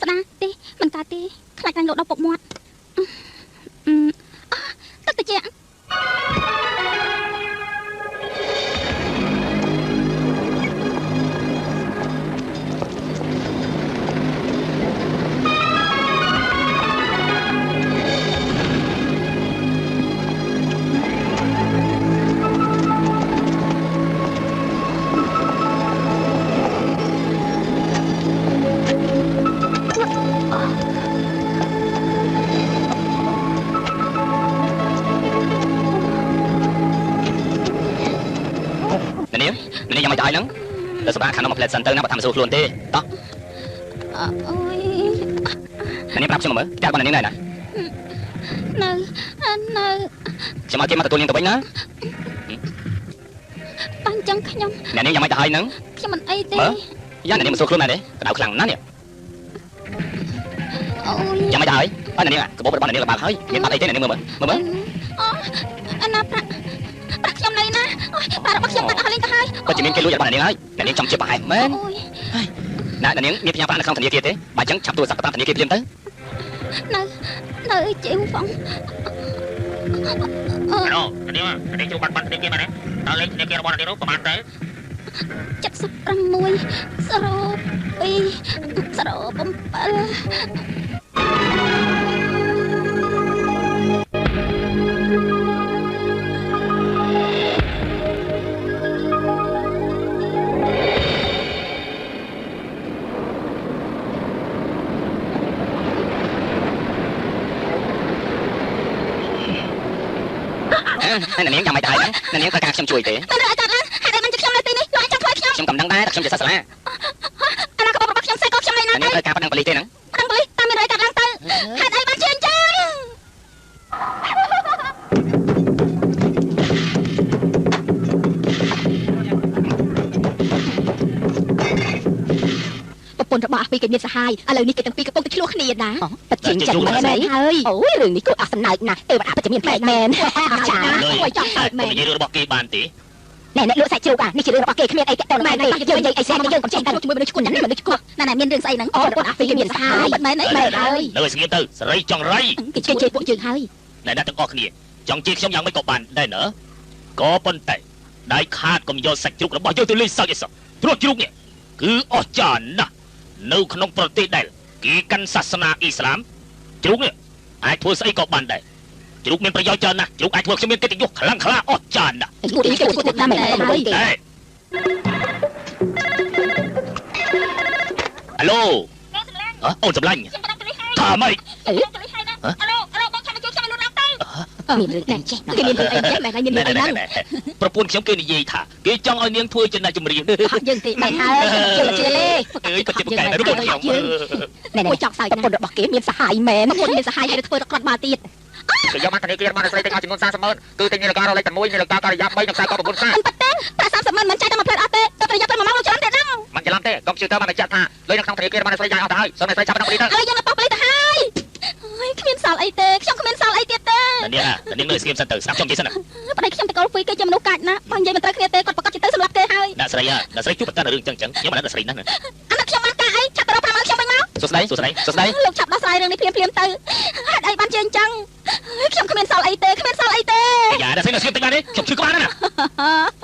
ស្ដាទេមិនកើតទេខ្លាចខ្លាញ់លោដល់ពុកមាត់ទឹកតិច ទៅសម្រាប់ខាងនោះមកផ្លែតសិនទៅណាបើថាមិនស្រួលខ្លួនទេតោះអូយនាងប្រាប់ខ្ញុំមកមើលផ្ទះរបស់នាងនៅណានៅនៅខ្ញុំឲ្យគេមកទទួលនាងទៅវិញណាបាញ់ចឹងខ្ញុំអ្នកនាងយ៉ាងម៉េចទៅហើយហ្នឹងខ្ញុំមិនអីទេយ៉ាអ្នកនាងមិនស្រួលខ្លួនមែនទេក្តៅខ្លាំងណាស់នេះអូយយ៉ាងម៉េចទៅហើយអើអ្នកនាងកាបូបរបស់អ្នកនាងលំបាកហើយមានបាត់អីទេអ្នកនាងមើលមើលមើលអូអាណាប្រាក់ប្រាក់ខ្ញុំនៅណាអូយប្រាក់របស់ខ្ញុំបាត់អស់លេងទៅហើយក៏ជាមានគេលួចរបស់អ្នកនាងហើយអ្នកនាងចង់ជាប្រហែលមែនណាអ្នកនាងមានផ្ញើប្រាក់នៅក្នុងធនាគារទេបើអញ្ចឹងឆាប់ទូរស័ព្ទតាមធនាគារភ្លាមទៅនៅនៅជិវហ្វងអាឡូអ្នកនាងអ្នកនាងជួបបាត់បាត់ធនាគារមែនទេតើលេខធនាគាររបស់អ្នកនាងនោះប្រហែលទៅ76 02 07 អ្នកនាងយ៉ាងម៉េចដែរអ្នកនាងត្រូវការខ្ញុំជួយទេមិនរើកើតឡើងហេតុអីបានជាខ្ញុំនៅទីនេះលោកអាចចង់ធ្វើខ្ញុំខ្ញុំកំដឹងដែរតែខ្ញុំជាសិស្សសាលាអាណាកបរបស់ខ្ញុំសេកខ្ញុំនៅណាអ្នកនាងត្រូវការប្តឹងប៉ូលីសទេហ្នឹងប្តឹងប៉ូលីសតាមមានរើកើតឡើងទៅហេតុអីបានជាអញ្ចឹងប្រពន្ធរបស់អាពីគេមានសហាយឥឡូវនេះគេទាំងពីរកំពុងតែឆ្លោះគ្នាណាពិតជាចិត្តមែនហើយអូយរឿងនេះគួរអស់សំណើចណាស់ទេវតាពិតជាមានផ្នែកមែនចាអូយចង់សើចមែននិយាយរឿងរបស់គេបានទេណែអ្នកលក់សាច់ជ្រូកអានេះជារឿងរបស់គេគ្មានអីតាក់ទងនឹងទេយើងនិយាយអីសែនយើងកុំចេះតែជាមួយមនុស្សឈួនណាមនុស្សឈួនណែណែមានរឿងស្អីហ្នឹងអូប្រពន្ធអាពីគេមានសហាយពិតមែនអីមែនហើយនៅឲ្យស្ងៀមទៅសេរីចង់រៃគេជេរពួកយើងហើយណែអ្នកទាំងអស់គ្នាចង់ជេរខ្ញុំយ៉ាងម៉េចក៏បានដែរណើក៏ប៉ុន្តែដៃខាតកុំយកសាច់ជ្រូករបស់យើងទៅលេងសើចអីសោះព្រោះជ្រូកនេះគឺអស្ចារ្យណាស់នៅក្នុងប្រទេសដែលគេកាន់សាសនាអ៊ីស្លាមជ្រូកនេះអាចធ្វើស្អីក៏បានដែរជ្រូកមានប្រយោជន៍ច្រើនណាស់ជ្រូកអាចធ្វើខ្ញុំមានកិត្តិយសខ្លាំងក្លាអស្ចារ្យណាស់គួរទីគួរទីតាមមែនហើយ អាឡូអូនសម្លាញ់ថាម៉េចអាឡូអាឡូបងឆាប់មកជួយខ្ញុំឲ្យលូនឡើងទៅមានរឿងអីចេះគេមានរឿងអីចេះមែនហើយមានរឿងអីហ្នឹងប្រពន្ធខ្ញុំគេនិយាយថាគេចង់ឲ្យនាងធ្វើជាអ្នកចម្រៀងយើងទេមែនហើយយើងជឿទេអើយពិតជាប្រកែប្រពន្ធខ្ញុំណែណែចង់សើចប្រពន្ធរបស់គេមានសហាយមែនប្រពន្ធមានសហាយហើយធ្វើរកគាត់មកទៀតគេយកបានធនាគាររបស់អ្នកស្រីទិញអស់ចំនួន30ម៉ឺនគឺទិញនាឡិការ៉ូលេខ6នាឡិកាការិយា3និងខ្សែក9ខ្សែមិនប៉ិតទេប្រាក់30ម៉ឺនមិនចាយតែមួយផ្លែតអស់ទេទៅប្រយ័ត្នពេល1ម៉ោងលោកច្រឡំទេដឹងមិនច្រឡំទេកុំព្យូទ័របានបញ្ជាក់ថាលុយនៅក្នុងធនាគាររបស់អ្នកស្រីចាយអស់ទៅហើយសូមអ្នកស្រីចាប់ដល់ប៉ូលីសទៅឥឡូវយើងនៅប៉ោះប៉ូលីសទៅហើយអូយគ្មានសល់អីទេខ្ញុំគ្មានសល់អីទៀតទេនាងនាងនៅស្ងៀមសិនទៅស្ដាប់ខ្ញុំនិយាយសិនប្តីខ្ញុំតកូលហ្វីគេជាមនុស្សកាចណាស់បើនិយាយមិនត្រូវគ្នាទេគាត់ប្រកាសជាទៅសម្លាប់គេហើយអ្នកស្រីអ្នកស្រីជួបប្រទះរឿងចឹងចឹងខ្ញុំមិនដឹងអ្នកស្រីណាស់អានោះខ្ញុំបានការអីឆាប់ទៅរក5ម៉ឺនខ្ញុំវិញមកសួស្តីសួស្តីសួស្តីលោកឆាប់ដោះស្រាយរឿងនេះភ្លាមភ្លាមទៅហេតុអីបានជាអញ្ចឹងខ្ញុំគ្មានសល់អីទេគ្មានសល់អីទេយ៉ាអ្នកស្រីនៅស្ងៀមតិចបានទេខ្ញុំឈឺក្បាលណាស់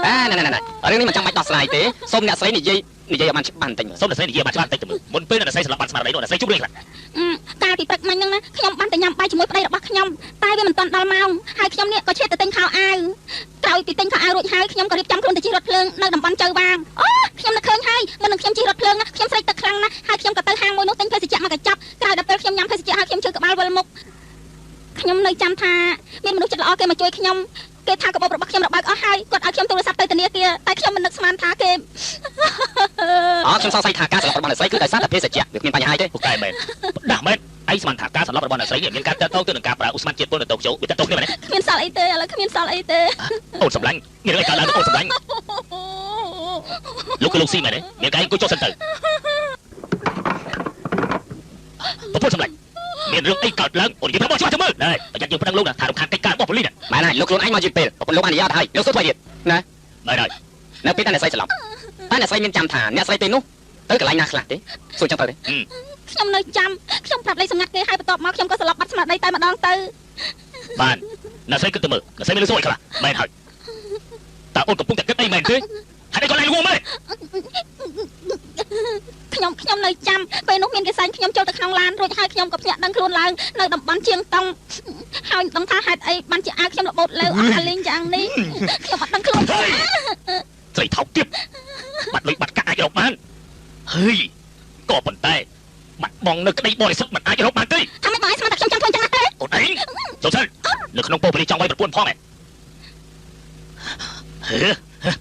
អាណែណែណែរឿងនេះមិនចាំបាច់ដោះស្រាយទេសូមអ្នកស្រីនិយាយឲ្យបានច្បាស់បន្តិចមើលសូមអ្នកស្រីនិយាយបានច្បាស់បន្តិចទៅមើលមុនពេលអ្នកស្រីស្លាប់បានស្មារតីនោះអ្នកស្រីជួបរឿងខ្លះកាលពីព្រឹកមិញហ្នឹងណាខ្ញុំបានទៅញ៉ាំបាយជាមួយប្តីរបស់ខ្ញុំតែវាមិនទាន់ដល់ម៉ោងហើយខ្ញុំនេះក៏ឆេតទៅទិញខោអាវក្រោយពីទិញខោអាវរួចហើយខ្ញុំក៏រៀបចំខ្លួនទៅជិះរថភ្លើងនៅតំបន់ចៅវាងអូខ្ញុំនឹកឃើញហើយមុននឹងខ្ញុំជិះរថភ្លើងណាខ្ញុំស្រេកទឹកខ្លាំងណាស់ហើយខ្ញុំក៏ទៅហាងមួយនោះទិញភេសជ្ជៈមកកញ្ចប់ក្រោយដល់ពេលខ្ញុំញ៉ាំភេសជ្ជៈហើយខ្ញុំឈឺក្បាលវិលមុខខ្ញុំនៅចាំថាមានមនុស្សចិត្តល្អគេមកជួយខ្ញុំគេថាកាបូបរបស់ខ្ញុំរបើកអស់ហើយគាត់ឲ្យខ្ញុំទូរស័ព្ទទៅធនាគារតែខ្ញុំមិននឹកស្មានថាគេអូខ្ញុំសង្ស័យថាការស្លាប់របស់អ្នកស្រីគឺដោយសារតែភេសជ្ជៈវាគ្មានបញ្ហាទេពូកែមែនដាស់មែនឯងស្មានថាការស្លាប់របស់អ្នកស្រីនេះមានការទាក់ទងទៅនឹងការប្រើឧស្ម័នជាតិពុលនៅតូក្យូវាទាក់ទងគ្នាមែនទេគ្មានសល់អីទេឥឡូវគ្មានសល់អីទេអូនសម្លាញ់មានរឿងអីកើតឡើងអូនសម្លាញ់លោកគឺលោកស៊ីមែនទេមានការអង្គុយចុះសិនទៅប្រពន្ធសម្លាញ់មានរឿងអីកើតឡើងអូននិយាយប្រាប់មកច្បាស់ទៅមើលណែប្រយ័ត្នយើងប្តឹងលោកណាថារំខានកិច្ចការរបស់ប៉ូលីសណាមែនហើយលោកខ្លួនឯងមកយឺតពេលប្រពន្ធលោកអនុញ្ញាតហើយលោកសួរថ្មីទៀតណាមែនហើយនៅពេលដែលអ្នកស្រីស្លាប់តើអ្នកស្រីមានចាំថាអ្នកស្រីពេលនោះទៅកន្លែងណាខ្លះទេសួរចឹងទៅទេ ខ្ញុំនៅចាំខ្ញុំប្រាប់លេខសម្ងាត់គេហើយបន្ទាប់មកខ្ញុំក៏ស្លាប់បាត់ស្មារតីតែម្ដងទៅបានអ្នកស្រីគិតទៅមើលអ្នកស្រីមានលឺសូរអីខ្លះមែនហើយតើអូនកំពុងតែគិតអីមែនទេហើយក៏ឡៃល្ងងមែនខ្ញុំនៅចាំពេលនោះមានគេសែងខ្ញុំចូលទៅក្នុងឡានរួចហើយខ្ញុំក៏ភ្ញាក់ដឹងខ្លួនឡើងនៅតំបន់ជាងតុងហើយមិនដឹងថាហេតុអីបានជាអាវខ្ញុំរបូតលើអស់អាលីងយ៉ាងនេះខ្ញុំអត់ដឹងខ្លួនស្រីថោកទៀតបាត់លុយបាត់កាក់អាចរកបានហើយក៏ប៉ុន្តែបាត់បងនៅក្តីបរិសុទ្ធមិនអាចរកបានទេថាម៉េចបងឯងស្មានតែខ្ញុំចង់ធ្វើចឹងណាស់ទេអូនឯងចូលសិននៅក្នុងពោប៉ូលីសចង់វាយប្រពន្ធផងហ៎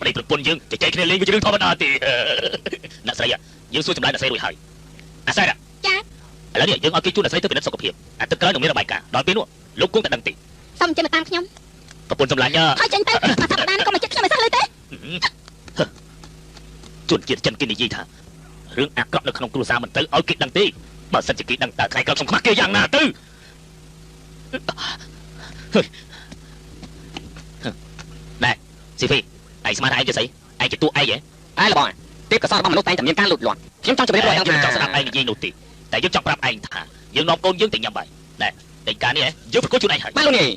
ប្តីប្រពន្ធយើងជជែកគ្នាលេងវាជារឿងធម្មតាទេអ្នកស្រីយើងសួរចម្លើយអ្នកស្រីរួចហើយអាសែចាឥឡូវនេះយើងឲ្យគេជួនអ្នកស្រីទៅពិនិត្យសុខភាពអាទឹកក្រោយនឹងមានរបាយការណ៍ដល់ពេលនោះលោកគង់តែដឹងទេសូមអញ្ជើញមកតាមខ្ញុំប្រពន្ធសម្លាញ់ហើយចេញទៅមួយសប្តាហ៍នេះក៏មកចិត្តខ្ញុំមិនសោះលើទេជនជាតិចិនគេនិយាយថារឿងអាក្រក់នៅក្នុងគ្រួសារមិនទៅឲ្យគេដឹងទេបើសិនជាគេដឹងតើថ្ងៃក្រោយខ្ញុំខ្មាស់គេយ៉ាងណាទៅណែស៊ីហ្វីឯងស្មានថាឯងជាស្អីឯងជាតួឯងហ៎ឯងលបងទេពកោសលរបស់មនុស្សតែងតែមានការលូតលាស់ខ្ញុំចង់ជម្រាបឲ្យដឹងថាចង់ស្ដាប់ឯងនិយាយនោះទេតែយើងចង់ប្រាប់ឯងថាយើងនាំកូនយើងទៅញ៉ាំបាយណែតែការនេះយើងប្រកួតជូនឯងហើយបានលោកនេះ